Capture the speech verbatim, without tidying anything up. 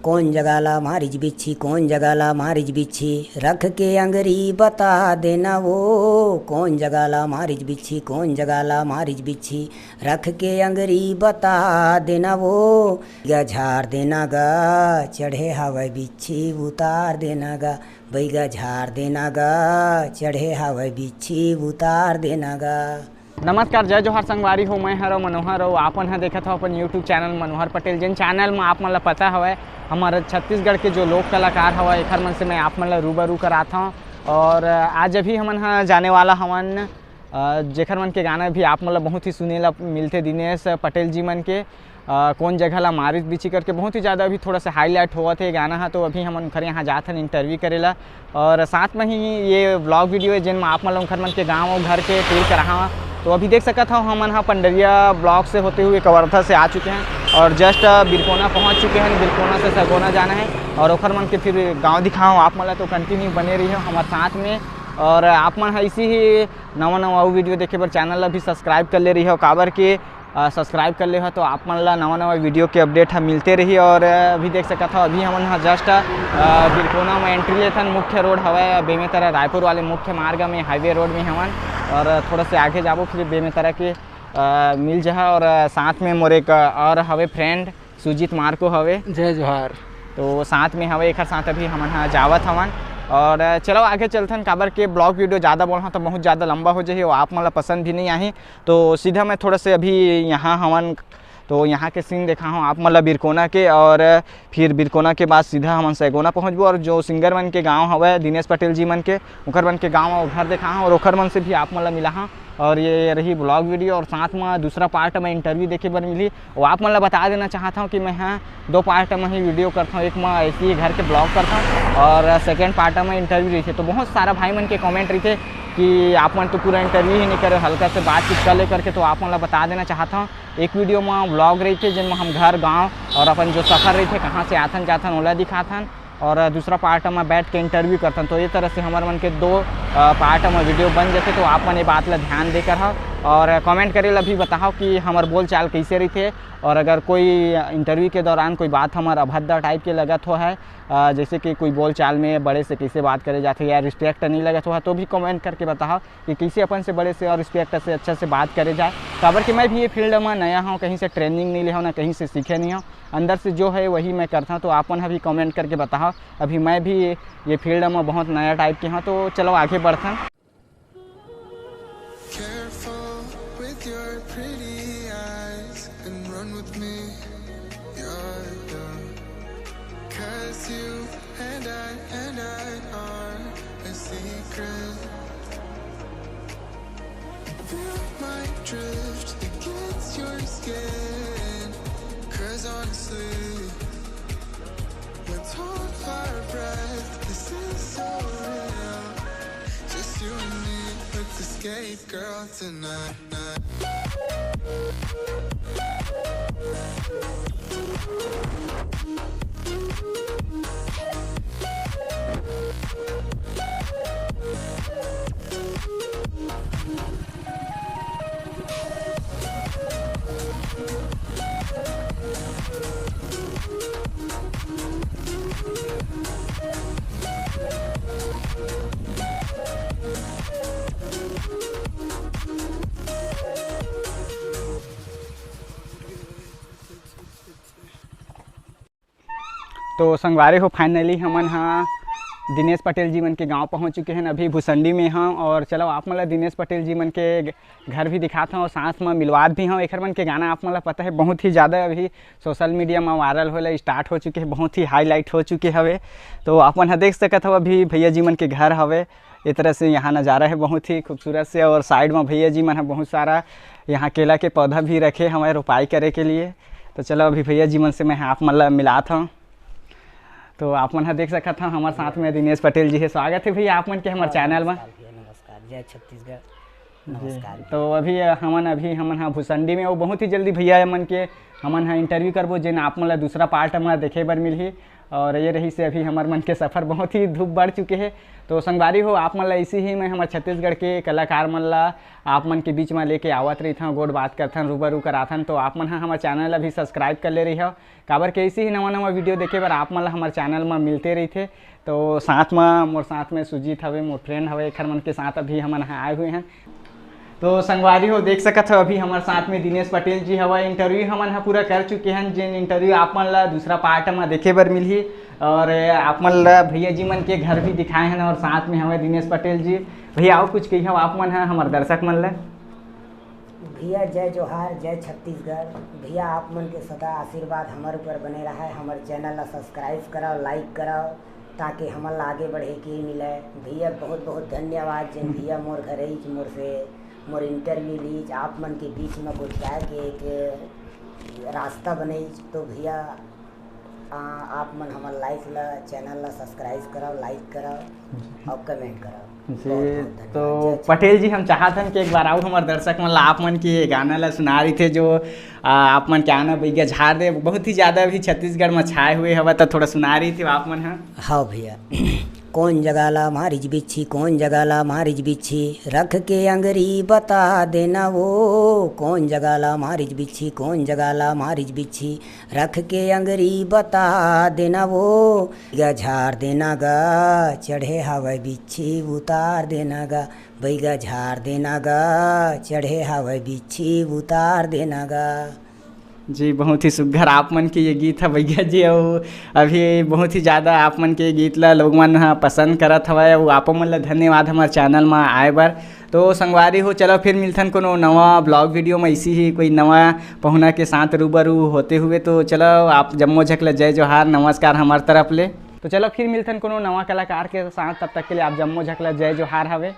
कोन जगा ला मारिच बिच्छी, कोन जगा ला मारिच बिच्छी, रख के अंगरी बता देना वो। कोन जगा ला मारिच बिच्छी, कोन जगा ला मारिच बिच्छी, रख के अंगरी बता देना वो। गा झार देना गा, चढ़े हवय बिच्छी उतार देना गा। बैगा झार देना गा, चढ़े हवय बिच्छी उतार देना गा। नमस्कार, जय जोहार संगवारी हो, मैं हरव मनोहर अउ आपन ह देखत हव अपन YouTube चैनल मनोहर पटेल। जेन चैनल म आप मन ल पता हवय, हमर छत्तीसगढ़ के जो लोक कलाकार हवय, एखर मन से मैं आप मन ल रूबरू करात हव। और आज अभी हमन ह जाने वाला हवन, अ, जेखर मन के गाना भी आप मन ल बहुत ही सुने ला मिलथे दिनेश पटेल जी मन के, अ, कोन जगह ला मारिच बिच्छी करके बहुत ही ज़्यादा अभी थोड़ा सा हाईलाइट होवत हे गाना ह। तो अभी हमन उनकर यहाँ जात हन इंटरव्यू करे ला। और साथ में ही ये व्लॉग वीडियो है, जिन में आप मन ला उनकर मन के गाँव और घर के टूर कराहा। तो अभी देख सकत हव, हमन ह पंडरिया ब्लॉक से होते हुए कवर्धा से आ चुके हैं और जस्ट बिरकोना पहुँच चुके हैं। बिरकोना से सगोना जाना है और ओखर मन के फिर गाँव दिखाओ आप मन ला। तो कंटिन्यू बने रहिए हमारे साथ में। और आप मन ह इसी ही नवा नवा अउ वीडियो देखे बर चैनल ला भी सब्सक्राइब कर ले रहिए हो, काबर के, अ, सब्सक्राइब कर ले हो तो आप मन ला नवा नवा वीडियो के अपडेट ह मिलते रही। और, अ, अभी देख सकत हो, अभी हमन ह जस्ट, अ, बिरकोना में एंट्री लेथन। मुख्य रोड हवय बेमेतरा रायपुर वाले मुख्य मार्ग में, हाईवे रोड में हवन। और थोड़ा से आगे जाबो फिर बेमेतरा के, अ, मिल जहा। और, अ, साथ में मोर एक, अ, और हवे फ्रेंड सुजीत मार्को हवे। जय जोहार। तो साथ में हवे, एखर साथ अभी हमन ह जावत हवन। और चलो आगे चलथन, काबर के ब्लॉग वीडियो ज़्यादा बोलहा तो बहुत ज़्यादा लंबा हो जाही और आप मन ला पसंद भी नहीं आही। तो सीधा मैं थोड़ा से अभी यहाँ हवन, तो यहाँ के सीन देखा हूँ आप मन ला बिरकोना के, और फिर बिरकोना के बाद सीधा हमन सैगोना पहुँचबो। और जो सिंगर मन के गाँव हवय दिनेश पटेल जी मन के, ओकर मन के गाँव और घर देखा हूँ और ओकर मन से भी आप मन ला मिला हूँ। और ये रही ब्लॉग वीडियो और साथ में दूसरा पार्ट में इंटरव्यू देखे बर मिली। और आप मन ला बता देना चाहत हूँ कि मैं ह दो पार्ट में ही वीडियो करता हूँ, एक में ऐसे ही घर के ब्लॉग करता हूँ और सेकेंड पार्ट में इंटरव्यू रहिथे। तो बहुत सारा भाई मन के कमेंट रहिथे कि आप मन तो पूरा इंटरव्यू ही नहीं करे, हल्का से बातचीत कर ले करके। तो आप मन ला बता देना चाहत हूँ, एक वीडियो में व्लॉग रहिथे, जिन में हम घर, गाँव और अपन जो सफर रहिथे, कहाँ से आथन जाथन, ओला दिखाथन। और दूसरा पार्ट में बैठ के इंटरव्यू करथन। तो ये तरह से हमर मन के दो, अ, पार्ट में वीडियो बन जथे। तो आप मन ये बात ला ध्यान देकर हव और कमेंट करे ला भी बताओ कि हमर बोलचाल कैसे रहिथे। और अगर कोई इंटरव्यू के दौरान कोई बात हमर अभद्र टाइप के लगत हो है, अ, जैसे कि कोई बोलचाल में बड़े से कैसे बात करे जाथे या रिस्पेक्ट नहीं लगत हो है, तो भी कमेंट करके बताओ कि कैसे अपन से बड़े से और रिस्पेक्ट से अच्छा से बात करे जाए। काबर कि मैं भी ये फील्ड में नया हूँ, कहीं से ट्रेनिंग नहीं ले हूँ, ना कहीं से सीखे नहीं हूँ, अंदर से जो है वही मैं करता हूँ। तो आप मन ह भी कमेंट करके बताओ। अभी मैं भी ये फील्ड में बहुत नया टाइप के हूँ। तो चलो आगे बढ़थन। Careful with your pretty eyes and run with me. Yeah, yeah. 'Cause you and I and I are a secret. Feel my drift against your skin. 'Cause honestly, let's hold our breath. This is so real. Just you and me. Let's escape, girl, tonight. तो संगवारी हो, finally हमन ह दिनेश पटेल जी मन के गांव पहुंच चुके हैं। अभी भुसंडी में हम, और चलो आप मन ला दिनेश पटेल जी मन के घर भी दिखात हूँ और साथ में मिलवात भी हूँ। एखर मन के गाना आप मन ला पता है, बहुत ही ज़्यादा अभी सोशल मीडिया में वायरल होए ला स्टार्ट हो चुके हैं, बहुत ही हाईलाइट हो चुके हवे। तो आप मन ह देख सकत हव, अभी भैया जी मन के घर हवे, ये तरह से यहाँ नज़ारा है बहुत ही खूबसूरत से। और साइड में भैया जी मन ह बहुत सारा यहाँ केला के पौधा भी रखे हवे रोपाई करे के लिए। तो चलो अभी भैया जी मन से मैं आप मन ला मिलात हूँ। तो आप मन ह देख सकत हव, हमारे साथ में दिनेश पटेल जी है। स्वागत है भैया आप मन के हमारे चैनल में। नमस्कार भैया, नमस्कार। जय छत्तीसगढ़। नमस्कार। तो अभी, अ, हमन, अभी हमन ह भुसंडी में, वो बहुत ही जल्दी भैया मन के हमन ह इंटरव्यू करबो, जेन आप मन ला दूसरा पार्ट म देखे बर मिलही। और ये रहिस हे अभी हमर मन के सफर बहुत ही धूप बढ़ चुके हे। तो संगवारी हो, आप मन ला ऐसे ही मैं हमर छत्तीसगढ़ के कलाकार मन ला आप मन के बीच म लेके आवत रहिथन, गोठ बात करथन, रूबरू कराथन। तो आप मन ह हमर चैनल ला भी सब्सक्राइब कर ले रहिहव, काबर के ऐसे ही नवा नवा वीडियो देखे बर आप मन ला हमर चैनल म मिलते रहिथे। तो साथ म मोर साथ में सुजीत हवे, मोर फ्रेंड हवे, एखर मन के साथ अभी हमन ह आए हुए हैं। तो संगवारी हो, देख सकत हो अभी हमर साथ में दिनेश पटेल जी हवय। इंटरव्यू हमन ह पूरा कर चुके हन, जेन इंटरव्यू आप मन ला दूसरा पार्ट म देखे बर मिलही। और आप मन ला भैया जी मन के घर भी दिखाए हन और साथ में हवय दिनेश पटेल जी। भैया, अउ कुछ कहिहव आप मन ह हमर दर्शक मन ला? भैया, जय जोहार, जय छत्तीसगढ़। भैया, आप मन के सदा आशीर्वाद हमर ऊपर बने रहय। हमर चैनल ला सब्सक्राइब करव, लाइक करव, ताकि हमन ला आगे बढ़े के मिले। भैया, बहुत बहुत धन्यवाद, जेन भैया मोर घर आइच, मोर से मोर इंटरव्यू लीच, आप मन के बीच में गोठिया के एक रास्ता बनइच। तो भैया, आ, आप मन हमर लाइक ला, चैनल ला सब्सक्राइब करव, लाइक करव और कमेंट करव। जी, बहुत बहुत धन्यवाद। तो जय छत्तीसगढ़। पटेल जी, हम चाहत हन कि एक बार अउ हमर दर्शक मन ला आप मन के ये गाना ला सुना रहिथे, जो, आ, आप मन के आना बइगा झार दे, बहुत ही ज्यादा अभी छत्तीसगढ़ में छाए हुए हवा, तो थोड़ा सुना रहिथे आप मन ह। हाँ भैया। कोन जगह ला मारिच बिच्छी, कोन जगह ला मारिच बिच्छी, रख के अंगरी बता देना वो। कोन जगह ला मारिच बिच्छी, कोन जगह ला मारिच बिच्छी, रख के अंगरी बता देना वो। बैगा झार देना गा, चढ़े हवय बिच्छी उतार देना गा। बैगा झार देना गा, चढ़े हवय बिच्छी उतार देना गा। जी, बहुत ही सुघर आप मन के ये गीत ह भैया जी, अउ अभी बहुत ही ज़्यादा आप मन के ये गीत ला लोग मन ह पसंद करत हवय, अउ आपो मन ला धन्यवाद हमर चैनल म आए बर। तो संगवारी हो, चलो फिर मिलथन कोनो नवा ब्लॉग वीडियो में, इसी ही कोई नवा पहुना के साथ रूबरू होते हुए। तो चलो आप जम्मो झक ला जय जोहार, नमस्कार हमर तरफ ले। तो चलो फिर मिलथन कोनो नवा कलाकार के साथ, तब तक के लिए आप जम्मो झक ला जय जोहार हवे।